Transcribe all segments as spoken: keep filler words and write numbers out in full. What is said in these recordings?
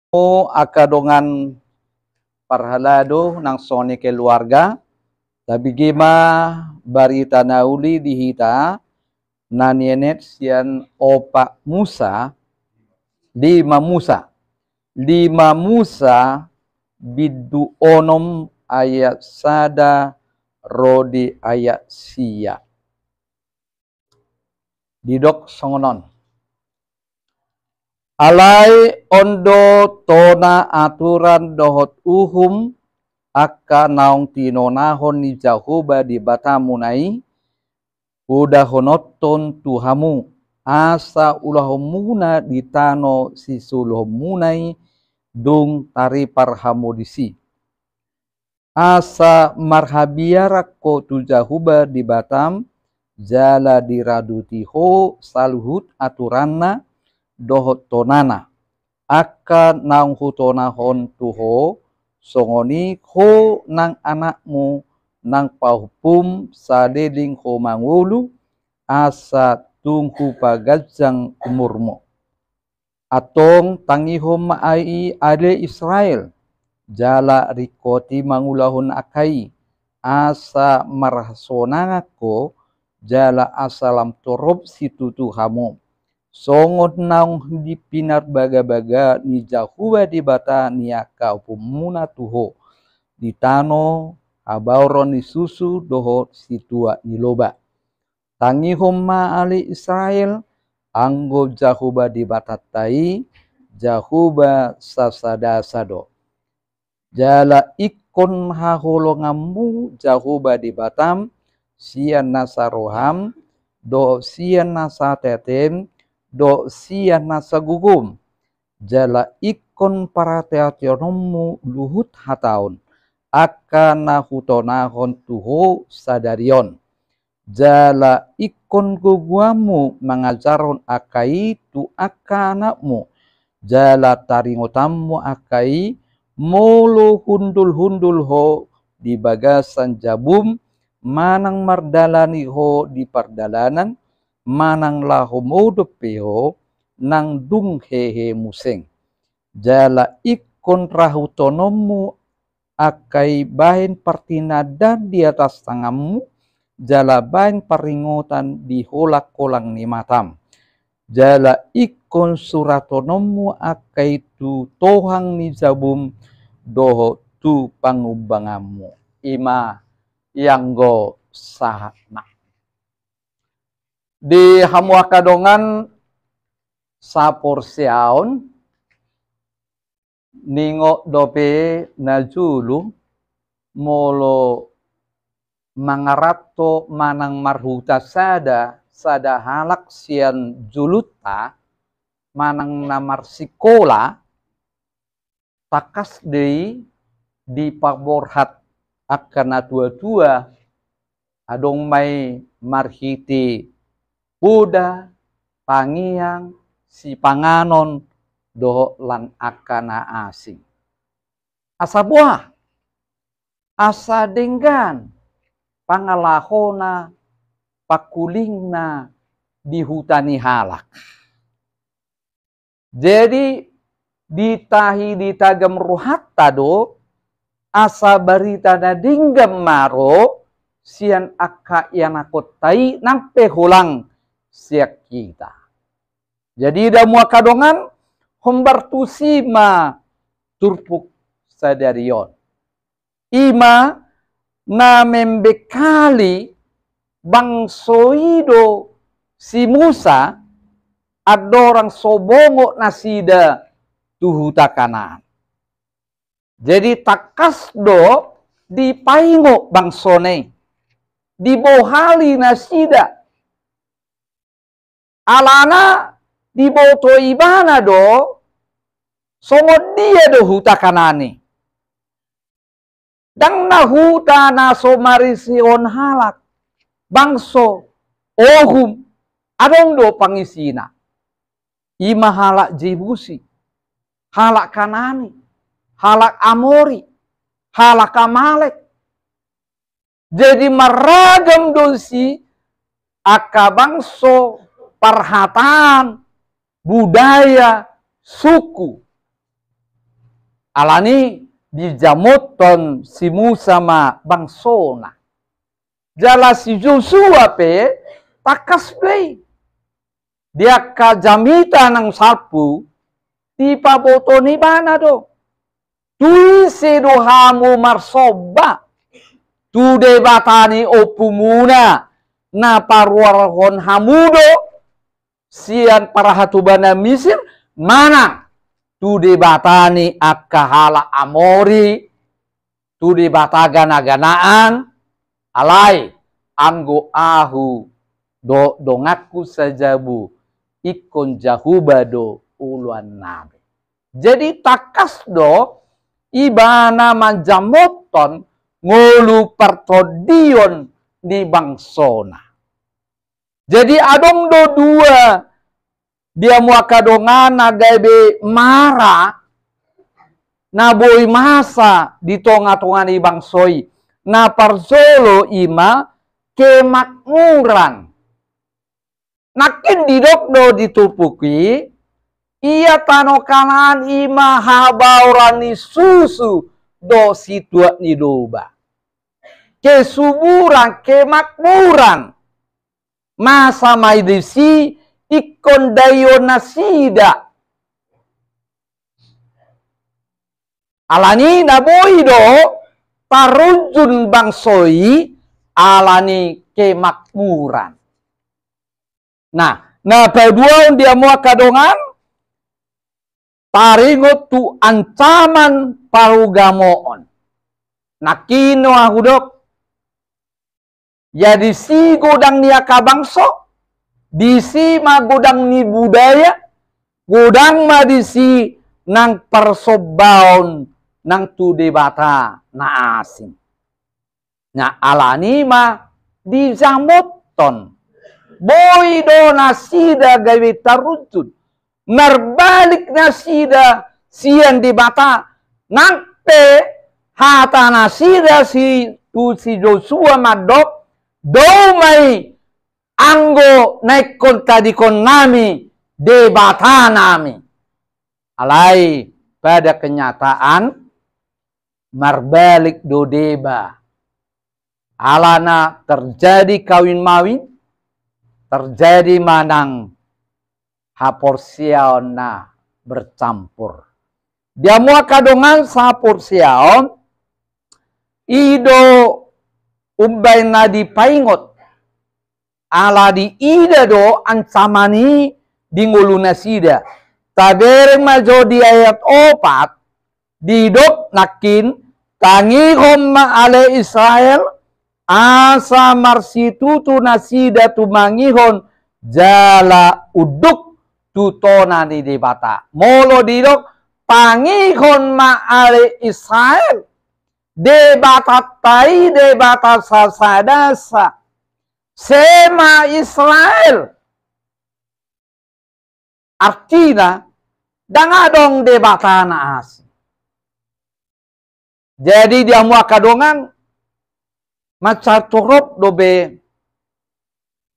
Angka dongan parhalado nang songon i keluarga, tabege ma barita na uli di hita na nienet sian Opat Musa, Lima Musa, Lima Musa bindu onom ayat sada ro di ayat sia. Didok songon on. Alai on do tona aturan dohot uhum angka naung tinonahon ni Jahowa Debatamuna i, hudahononhon tu hamu, asa ulahonmuna di tano sisoluhonmuna i, dung taripar hamu disi. Asa marhabiaran ho tu Jahowa Debatam, jala diraduti ho saluhut aturanna dohot tonana, angka naung hutonahon tu ho, songon i ho nang anakmu nang pahompum saleleng ho mangolu, asa tung hupaganjang umurmu. Antong tangihon ma i ale Israel, jala ringkoti mangulahon angka i, asa marhasonangan ho, jala asa lam torop situtu hamu, songon naung di pinarbagabaga ni Jahowa Debata ni angka ompumuna tu ho, di tano habaoron ni susu dohot situak ni loba. Tangihon ma ale Israel, anggo Jahowa Debatanta i, Jahowa sasadasa do. Jala ingkon haholonganmu Jahowa Debatam, sian nasa roham, dohot sian nasa ateatem, dohot sian nasa gogom. Jala ingkon parhateateonmu luhut hata on, angka na hutonahon tu ho sadari on. Jala ingkon gogoanmu mangajarhon angka i tu angka anakmu, jala taringotanmu angka i, molo hundulhundul ho di bagasan jabum, manang mardalani ho di pardalanan, manang laho modom pe ho, nang dung hehe muse. Jala ingkon rahutononmu angka i bahen partinandaan di atas tanganmu, jala bahen parningotan di holangholang ni matam. Jala ingkon suratononmu angka i tu tohang ni jabum dohot tu pangumbanganmu. I ma ianggo sahatna. Di hamu angka dongan saporseaon, ningot dope na jolo, molo mangaranto manang marhuta sada, sada halak sian jolonta, manang na marsikola, tangkas do i dipaborhat angka natuatua, adong ma i marhite poda, tangiang, sipanganon, dohot lan angka na asing. Asa boha? Asa denggan pangalahona, pangkulingna di huta ni halak. Jadi, ditahi ditagam rohanta do, asa barita na denggan ma ro sian angka ianakhonta i nang pe holang sian hita. Jadi, di hamu angka dongan, hombar tusi ma turpuk sadari on. I ma na membekali bangso i do si Musa, andorang so bongot nasida tu huta Kanaan. Jadi tangkas do dipaingot bangsona i, dibohali nasida. Alana diboto ibana do, songon dia do huta Kanaan i. Ndang na huta na so marisihon halak, bangso, uhum, adong do pangisina. I ma halak Jebusi, halak Kanani, halak Amori, halak Amalek. Jadi marragam do disi angka bangso, parhataan, budaya, suku. Alani dijamothon si Musa ma bangsona. Jala si Josua pe tangkas do i. Di angka jamita naung salpu, dipabotohon ibana do. Tu ise do hamu marsomba? Tu debata ni ompumuna, na paruarhon hamu do sian parhatobanan Misir, manang tu debata ni angka halak Amori, tu debata ganaganaan? Alai anggo ahu dohot donganku sajabu, ingkon Jahowa do oloannami. Jadi tangkas do ibana manjamothon ngolu partondion ni bangsona. Jadi adong do dua di hamu angka dongan na gabe mara na boi masa di tonga-tonga ni bangso i. Na parjolo i ma kemakmuran. Nangkin didok do di turpuk i, ia tano Kanaan i ma habaoran ni susu dohot situak ni domba. Kesuburan, kemakmuran. Masa ma i disi ingkon daion nasida. Alani na boi do tarunjun bangso i alani kemakmuran. Nah, na paduahon di hamu angka dongan, taringot tu ancaman parugamoon. Nangkin do ahu dok, ia disi godang ni angka bangso, disi ma godang ni budaya, godang ma disi nang parsombaon nang tu debata na asing. Na alani ma dijamothon. Boi do nasida gabe tarunjun. Marbalik nasida sian Debata. Nang pe hata nasida si, tu si Josua mandok, dao ma i anggo na ingkon tadingkon nami, Debata nami. Alai pada kenyataan marbalik do deba. Alana terjadi kawin mawin, terjadi manang haporseaon na bercampur. Di hamu angka dongan sahaporseaon, i do umbaen na dipaingot. Ala diida do ancaman i di ngolu nasida. Tabereng ma jo di ayat opat, didok nangkin, tangihon ma ale Israel, asa marsitutu nasida tumangihon jala unduk tu tona ni Debata. Molo didok, tangihon ma ale Israel, Debatanta i Debata sasada sa. Shema Israel. Artina, ndang adong debata na asing. Jadi di hamu angka dongan, mansai torop dope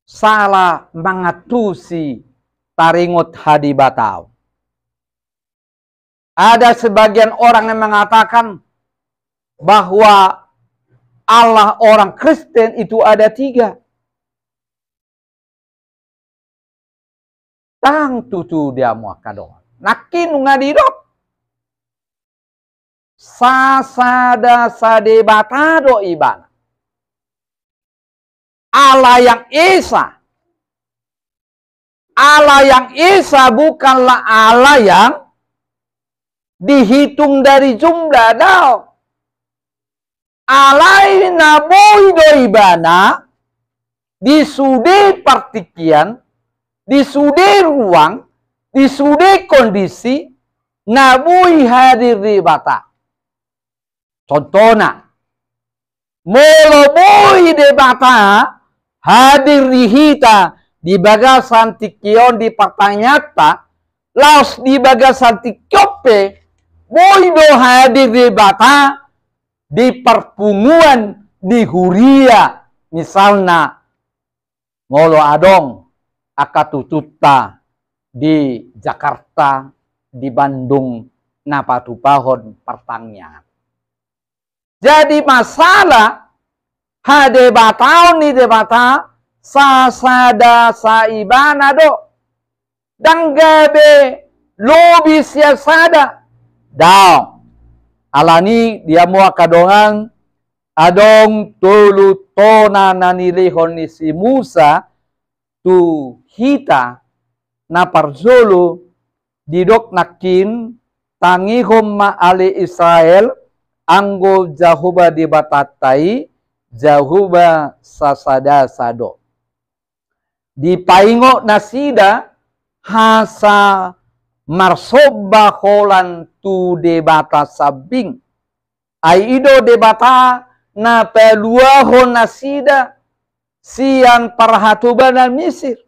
sala mangantusi taringot hadebataon. Ada sebagian orang yang mengatakan bahwa Allah orang Kristen itu ada tiga. Ndang tutu di hamu angka dongan. Nangkin nunga didok, sasada sadebata do ibana. Allah yang esa. Allah yang esa bukanlah Allah yang dihitung dari jumlah, daong. Alai na boi do ibana di sude partingkian, di sude ruang, di sude kondisi, na boi hadir Debata. Contohna, molo boi Debata hadir di hita di bagasan tingki on di partangianganta, laos di bagasan tingki on pe boi do hadir Debata di parpunguan, di huria, misalna molo adong angka tutunta di Jakarta, di Bandung, na patupahon partangiangan. Jadi masalah hadebataon ni Debata sasada sa Ibana do. Ndang gabe lobi sian sada. Daong. Alani i di hamu angka dongan, adong tolu tona na nilehon ni si Musa tu hita. Na parjolo, didok nangkin, tangihon ma ale Israel, anggo Jahowa Debatanta i, Jahowa sasada sa do. Dipaingot nasida asa marsomba holan tu debata sambing. Ai i do Debata na paluahon nasida sian parhatobanan Misir.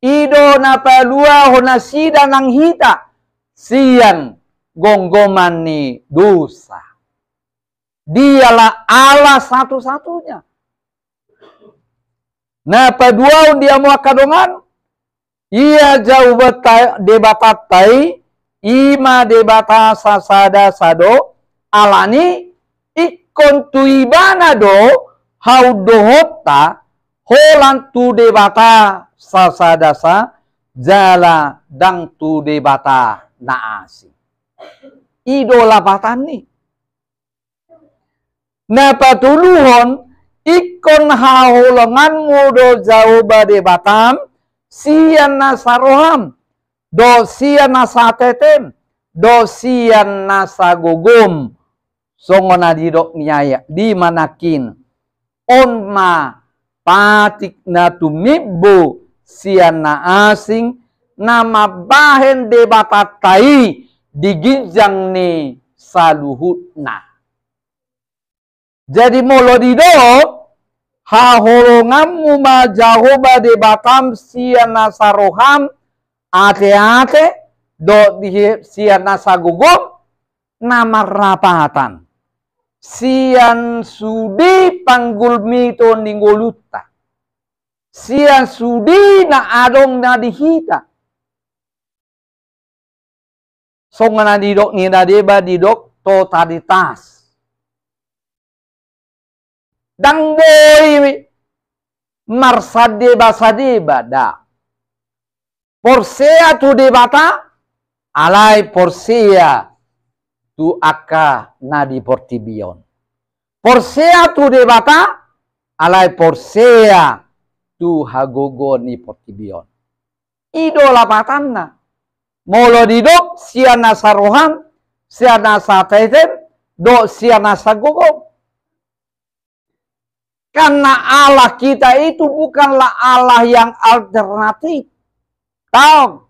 I do na paluahon nasida nang hita sian gomgoman ni dosa. Dialah Allah satu-satunya. Na paduahon di hamu angka dongan, ia Jahowa ta-, Debatanta i, i ma Debata sasada sa do, alani ingkon tu Ibana do haundohonta holan tu debata sasada sa, jala ndang tu debata na asing. I do lapatanna i. Na patoluhon, ingkon haholonganmu do Jahowa Debatam sian nasa roham, dohot sian nasa tetem, dohot sian nasa gogom. Songon na didok ni ayat lima nangkin, on ma patik na tumimbo sian na asing, na mambahen Debatanta i di ginjang ni saluhutna. Jadi molo didok, haholonganmu ma Jahowa Debatam sian nasa roham, ateate, dohot di-, sian nasa gogom, na marlapatan sian sude panggulmiton ni ngolunta, sian sude na adong na di hita. Songon na didok ni na deba, didok totalitas. Ndang boi marsandeba-sandeba, da. Porsea tu Debata, alai porsea tu angka na di portibi on. Porsea tu Debata, alai porsea tu hagogoon ni portibi on. I do lapatanna. Molo didok sian nasa roham, sian nasa tetem, dohot sian nasa gogom. Karena Allah kita itu bukanlah Allah yang alternatif. Tong.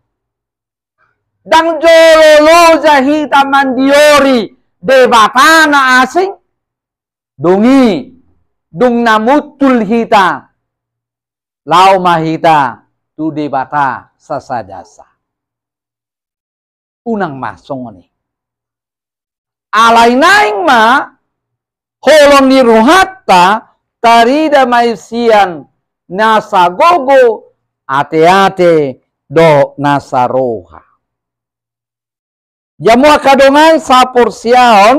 Ndang jolo loja hita mandiori debata na asing. Dung i, dung na muncul hita, laho ma hita tu Debata sasada sa. Unang ma songon i. Alai naeng ma holong ni rohanta tarida ma i sian nasa gogo, ateate dohot nasa roha. Ia muse angka dongan saporseaon,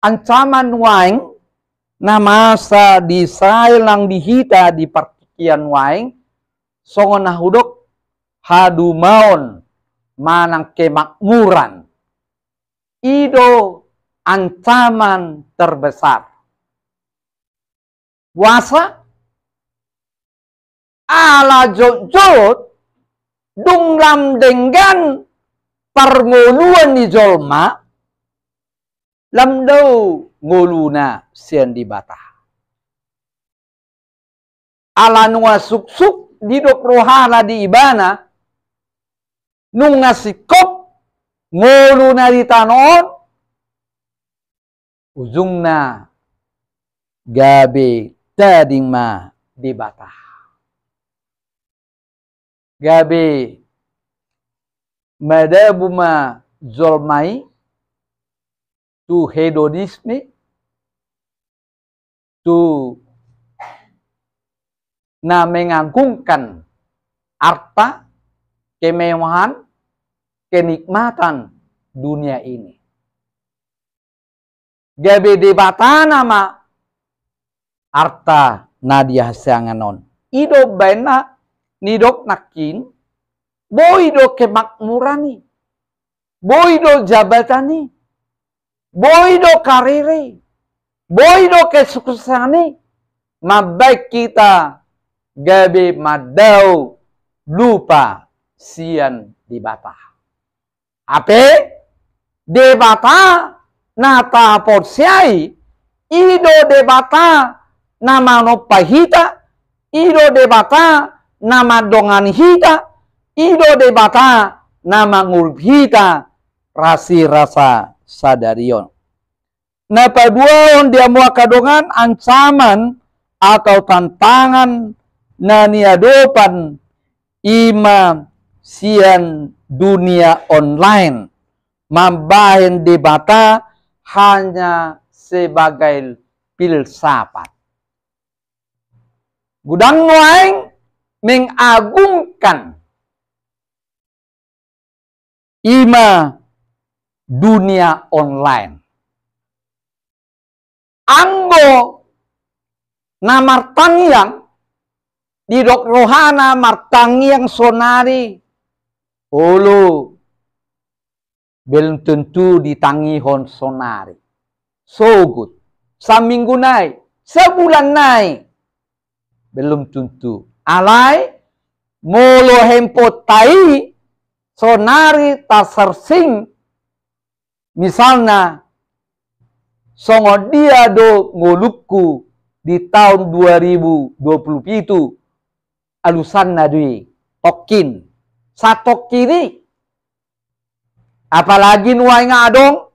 ancaman nuaeng na masa di Israel nang di hita di partingkian nuaeng, songon na hudok, hadumaon manang kemakmuran. I do ancaman terbesar. Boasa? Ala jotjot dung lam denggan parngoluan ni jolma, lam dao ngoluna sian Debata. Ala nunga suksuk didok rohana di ibana, nunga singkop ngoluna di tano on, ujungna gabe tading ma Debata. Gabe madabu ma jolma i tu hedonisme, tu na mengagungkan arta, kemewahan, kenikmatan dunia ini. Gabe Debata nama arta na di hasiangan on. I do baenna nidok nangkin, boi do kemakmuran i, boi do jabatan i, boi do karir i, boi do kesuksesan i, mambaen hita gabe mandao lupa sian Debata. Hape Debata na taporseai, i do Debata na manompa hita, i do Debata na mandongani hita, i do Debata na mangurip hita rasirasa sadari on. Na paduahon di hamu angka dongan, ancaman atau tantangan na niadopan i ma sian dunia online, mambaen Debata hanya sebagai filsafat. Godang nuaeng mengagungkan i ma dunia online. Anggo na martangiang, didok rohana martangiang sonari, olo, belum tentu ditangihon sonari. Sogot, saminggu nai, sabulan nai, belum tentu. Alai molo handphoneta i sonari tasearching, misalna, songon dia do ngolungku di taon dua ribu dua puluh pitu, alusanna do i, tongkin. Satongkin i, apalagi nuaeng adong,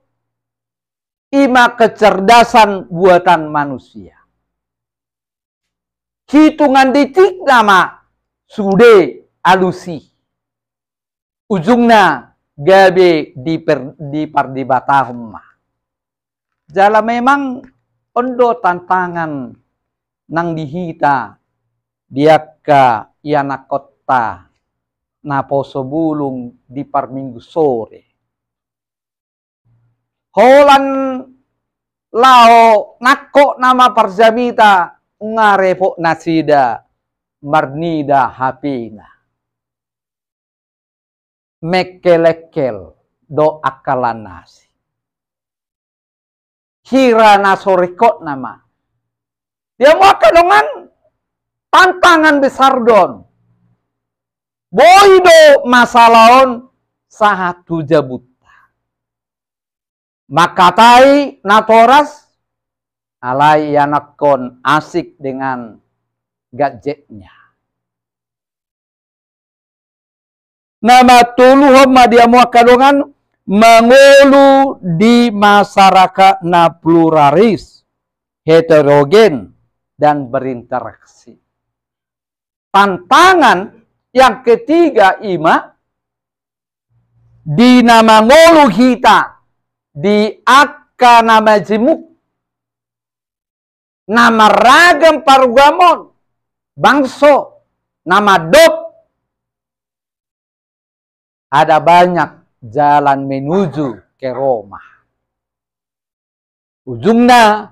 i ma kecerdasan buatan manusia. Hitungan detik nama sude alus i. Ujungna gabe diper-, dipardebatahon ma. Jala memang on do tantangan nang di hita, di angka ianakhonta na poso bulung di parminggu sore. Holan laho nangkok nama parjamita, nga repot nasida marnida H P-na. Mengkelengkel do angka lan asi. Hira na so ringkot nama. Di hamu angka dongan, tantangan besar do on. Boi do masalah on sahat tu jabunta. Mangkatai natoras, alai ianakhon asik dengan gadgetnya. Na patoluhon ma di hamu angka dongan, mangolu di masyarakat na pluralis, heterogen, dan berinteraksi. Tantangan yang ketiga i ma, di na mangolu hita di angka na majemuk, na marragam parugamon, bangso, na mandok, ada banyak jalan menuju ke Roma. Ujungna,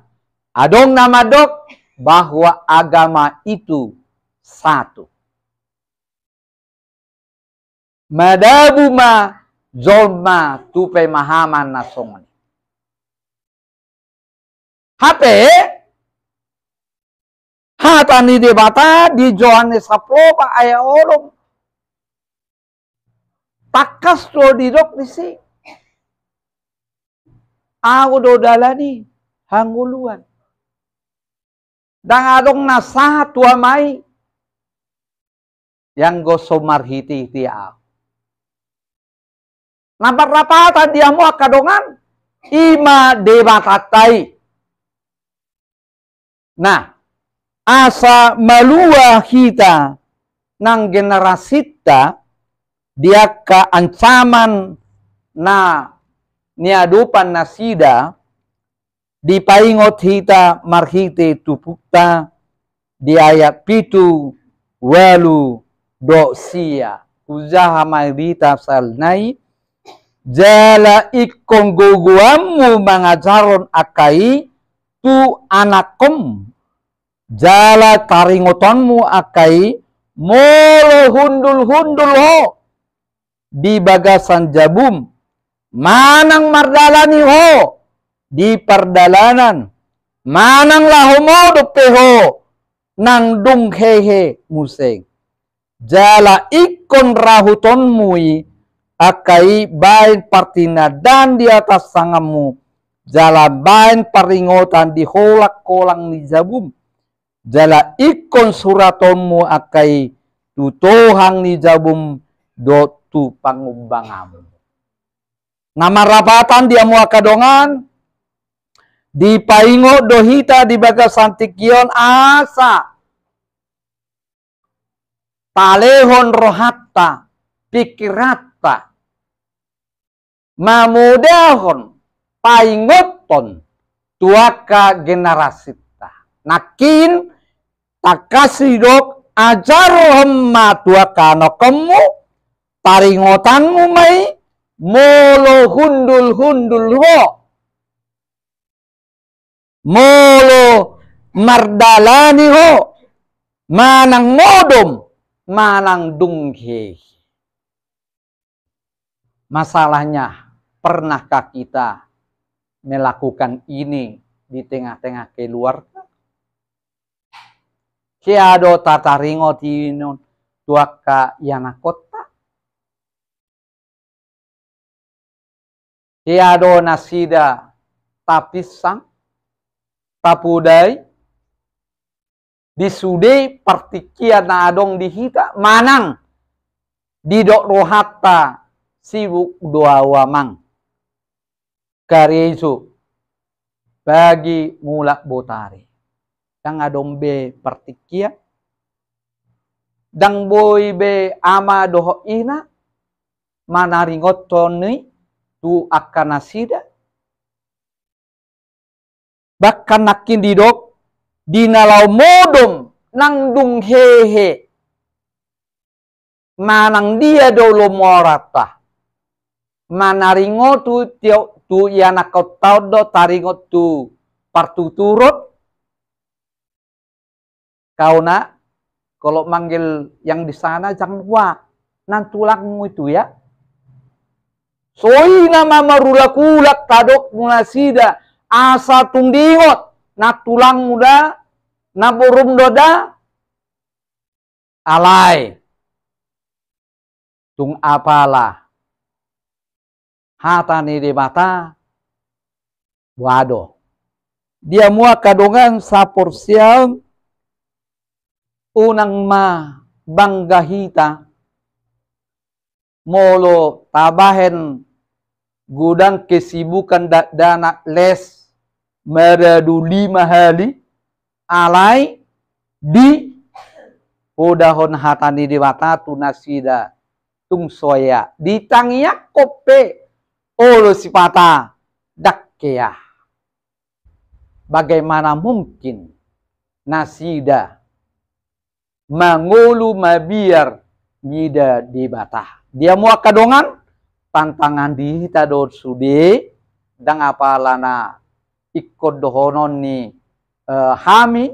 adong na mandok bahwa agama itu satu. Madabu ma jolma tu pemahaman na songon i. Hape, hata ni Debata di Johannes sampulu opat ayat onom. Tangkas do didok disi. Ahu do dalan i, hangoluan. Ndang adong na sahat tu Ama i, ianggo so marhitehite ahu. Na marlapatan di hamu angka dongan, i ma Debatanta i. Nah, asa malua hita nang generasinta di angka ancaman na niadopan nasida, dipaingot hita marhite turpukta di ayat pitu, ualu dohot sia. Hujaha ma hita sahali nai, Jala ingkon gogoanmu mangajarhon angka i tu anakkonmu. Jala taringotonmu angka i molo hundul-hundul ho di bagasan jabum, manang mardalani ho di pardalanan, manang laho modom pe ho nang dung hehe muse. Jala ingkon rahutonmu i angka i baen partinandaan di atas tanganmu, jala baen paringotan di holang-holang ni jabum. Jala ingkon suratonmu angka i tu tohang ni jabum dohot tu pangumbanganmu. Na marlapatan di hamu angka dongan, dipaingot do hita di bagasan tingki on asa talehon rohanta, pikiranta, mamodahon paingothon tu angka generasinta. Nangkin tangkas didok, ajarhon ma tu angka anakkonmu, paringotanmu ma i molo hundul-hundul ho, molo mardalani ho, manang modom, manang dung hehe. Masalahnya, pernahkah kita melakukan ini di tengah-tengah keluarga? Hea do tataringot i non tu angka ianakkonta? Hea do nasida tapinsang, tapodai di sude partingkian na adong di hita, manang didok rohanta, sibuk do ahu amang, karejo pagi mulak botari. Ndang adong be partingkian, ndang boi be ama dohot ina manaringothon i tu angka nasida. Bahkan nangkin didok, di na laho modom nang dung hehe, manang dia do olo muaranta, manaringot tu tio-, tu ianakkonta on do taringot tu partuturon. Kau na, kalau manggil yang di sana jangan lupa nang tulangmu itu ya. Soi nama marulak-ulak tadok mu nasida, asa tung diingot nang tulangmu da, nang borum do da. Alai tung apala hata ni Debata, boha do. Di hamu angka dongan saporseaon, unang ma bangga hita molo tabahen godang kesibukan dakdanak les maradu lima hali, alai dipodahon hata ni Debata tu nasida tung soya, ditangiangkon pe olo sipata ndang hea. Bagaimana mungkin nasida mangolu mabiar mida Debata? Di hamu angka dongan, tantangan di hita do sude, ndang apala na ingkon dohonon ni, eh, hami